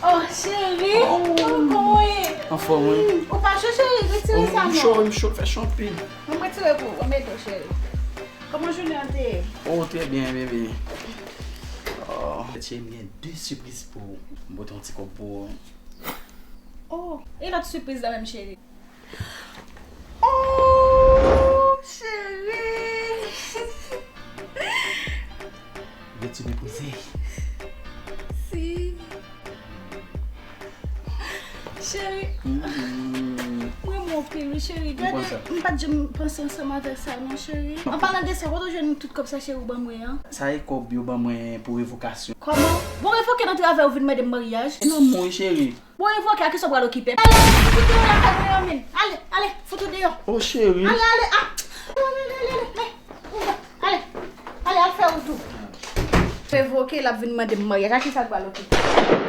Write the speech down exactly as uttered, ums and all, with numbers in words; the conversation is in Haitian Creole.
Oh, cheri! Oh, kòman w ye? Anfòm, wi. Ou pa cho, cheri? Retire sa non. M cho, m cho, fè cho anpil. Mwen retire pou ou, mete w, cheri. Kòman jounen an te ye? Oh, trè byen, bebe. Oh. Cheri, m gen de sipriz pou ou. M pote yon ti kòb pou ou. Oh, e lòt sipriz la menm, cheri? Oh, cheri! Vèt sou mepwize. Si. Cheri, mwen renmen w anpil, wi, cheri. Gade, m pa t janm panse ansanm avèk sa, non, cheri. An palan de sa, kote w jwenn tout kòb sa, cheri, ou ban mwen an? Sa e kòb yo ban mwen pou revokasyon. Kòman? Bon, revoke nan travè ou vin mande m maryaj? E nan mwen, cheri. Bon, revoke, a kisa w pral okipe? Ale, fout ou deyò lakay mwen an, men. Ale, ale, fout ou deyò. Oh, cheri. Ale, ale, a. Ale, ale, ale, ale. Ale, ale, al fè wout ou. Revoke, l ap vin mande m maryaj. A kisa l pral okipe?